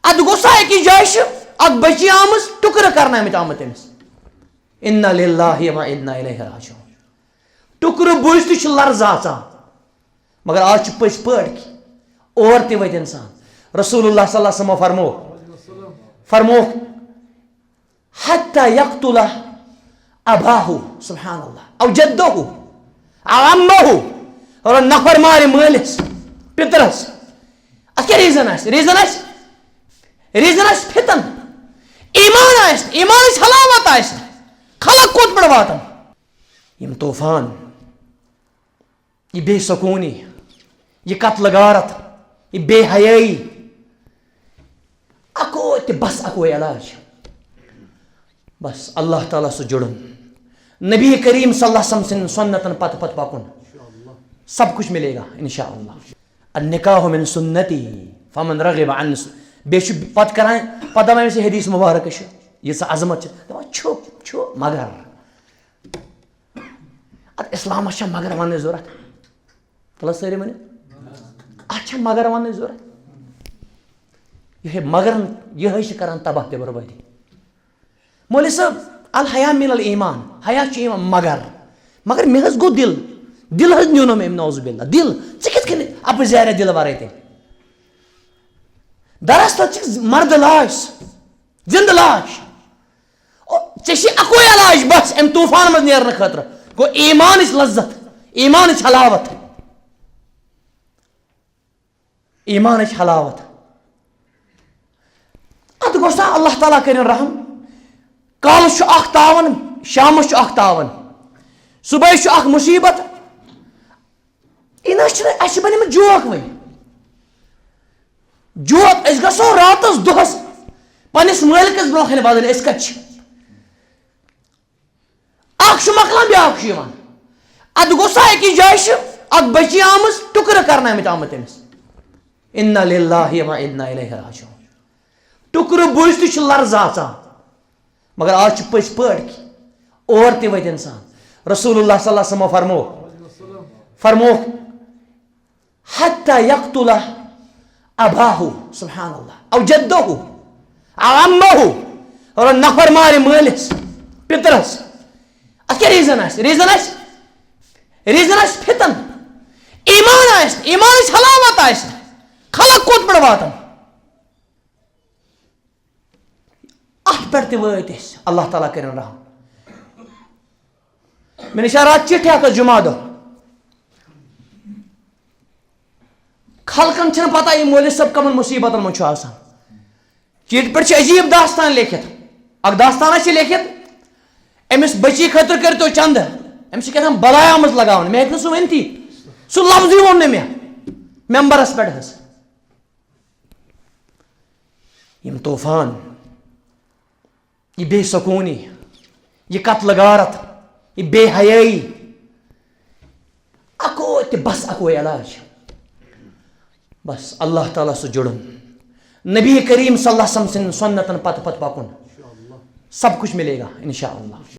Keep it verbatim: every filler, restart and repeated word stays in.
ادٕ گوٚو سا أکِس جایہِ چھِ اکھ بچی آمٕژ، ٹُکرٕ کرنٲومٕتۍ آمٕتۍ تٔمِس۔ انا للہ و انا الیہ راجعون۔ ٹُکرٕ بوٗزِتھ چھُ لرزٕ اژان۔ مگر آز چھُ پٔزۍ پٲٹھۍ کہِ اور تہِ وٲتۍ انسان۔ رسول اللہ صلی اللہ علیہ وسلم فرموو، فرموو، حتی یقتل اباہ، سبحان اللہ، او جدہ، او عمہ، اور نفر مارِ مٲلِس، پِترس۔ اتھ کیٛاہ ریزن آسہِ؟ ریزن آسہِ، ریزن آسہِ فتن۔ ایمان آسہِ نہٕ، ایمانٕچ حلاوت آسہِ نہٕ، خلق کوٚت پٮ۪ٹھ واتن؟ یِم طوفان، یہِ بے سکوٗنی، یہِ قتل غارت، یہِ بے حیٲیی، اکوے تہٕ بس اکوے علاج۔ بس اللہ تعالیٰ سۭتۍ جُڑُن، نبی کریم صلی اللہ علیہ وسلم سٕنٛدٮ۪ن سُنتن پتہٕ پتہٕ پکُن۔ سب کچھ ملے گا انشاءاللہ۔ النکاح من سنتی فمن رغب عن س-، بیٚیہِ چھُ پتہٕ کران، پتہٕ دپان أمِس یہِ حدیث مبارک چھُ، ییٖژاہ عظمت چھِ، دپان چھُ، چھُ، مگر اتھ اسلامس چھا مگر وننٕچ ضروٗرت؟ تُل حظ سٲری ؤنِو، اتھ چھا مگر وننٕچ ضروٗرت؟ یِہے مگر، یِہے چھِ کران تباہ تہٕ بربٲدی۔ مولوی صٲب، الحیا من الایمان، حیا چھُ ایمان، مگر، مگر مےٚ حظ گوٚو دِل، دِل حظ نیونم أمۍ، نعوذ باللہ، دِل، ژٕ کِتھ کٔنۍ اپُز زیارہ دِل ورٲے تیٚلہِ؟ دراصل چھِ مردٕ لاش، زندٕ لاش۔ او، ژےٚ چھِ اکوے علاج بس امہِ طوفان منٛز نیرنہٕ خٲطرٕ، گوٚو ایمانٕچ لذت، ایمانٕچ حلاوت، ایمانٕچ حلاوت۔ اتھ گوٚژھ نا اللہ تعالیٰ کٔرِن رحم۔ کالس چھُ اکھ تاون، شامس چھُ اکھ تاون، صبحٲے چھُ اکھ مصیبت۔ یہِ نہ حظ چھُنہٕ، اَسہِ چھِ بنیمٕتۍ جوک وۄنۍ۔ جوک، أسۍ گژھو راتس دۄہس پننِس مٲلکس برونٛہہ کنہِ ودٕنۍ، أسۍ کتہِ چھِ؟ اکھ چھُ مۄکلان، بیٛاکھ چھُ یِوان۔ ادٕ گوٚو سا أکِس جایہِ چھِ اکھ بچی آمٕژ، ٹُکرٕ کرنٲومٕتۍ آمٕتۍ تٔمِس۔ انا للہ و انا الیہ راجعون۔ ٹُکرٕ بوٗزِتھ چھُ لرزٕ اژان۔ مگر آز چھُ پٔزۍ پٲٹھۍ کہِ اور تہِ وٲتۍ انسان۔ رسول اللہ صلی اللہ علیہ وسلم فرموو، فرموو، حتی یقتل اباہ، سبحان اللہ، او جدہ، او عمہ، اور نفر مارِ مٲلِس، پِترس۔ اتھ کیٛاہ ریزن آسہِ؟ ریزن آسہِ، ریزن آسہِ فتن۔ ایمان آسہِ نہٕ، ایمانٕچ حلاوت آسہِ نہٕ، خلق کوٚت پٮ۪ٹھ واتن؟ اتھ پٮ۪ٹھ تہِ وٲتۍ أسۍ، اللہ تعالیٰ کٔرِن رحم۔ مےٚ نِش آو راتھ چِٹھۍ اکھ حظ جمعہ دۄہ۔ خلقن چھنہٕ پتہ یہِ مولوی صٲب کمن مصیبتن منٛز چھُ آسان۔ چِٹھۍ پٮ۪ٹھ چھِ عجیب داستان لیکھِتھ۔ اکھ داستان چھِ لیکھِتھ، أمِس بچی خٲطرٕ کٔرۍتو چندٕ، أمِس چھِ کیٛاہ تام بلاے آمٕژ لگاونہٕ، مےٚ ہیٚکہِ نہٕ سُہ ؤنتھٕے، سُہ لفظٕے ووٚن نہٕ مےٚ ممبرس پٮ۪ٹھ حظ۔ یِم طوفان، یہِ بے سکوٗنی، یہِ قتل غارت، یہِ بے حیٲیی، اکوے تہٕ بس اکوے علاج۔ بس اللہ تعالیٰ سۭتۍ جُڑُن، نبی کریم صلی اللہ علیہ وسلم سٕنٛدٮ۪ن سُنتن پتہٕ پتہٕ پکُن۔ سب کچھ ملے گا انشاءاللہ۔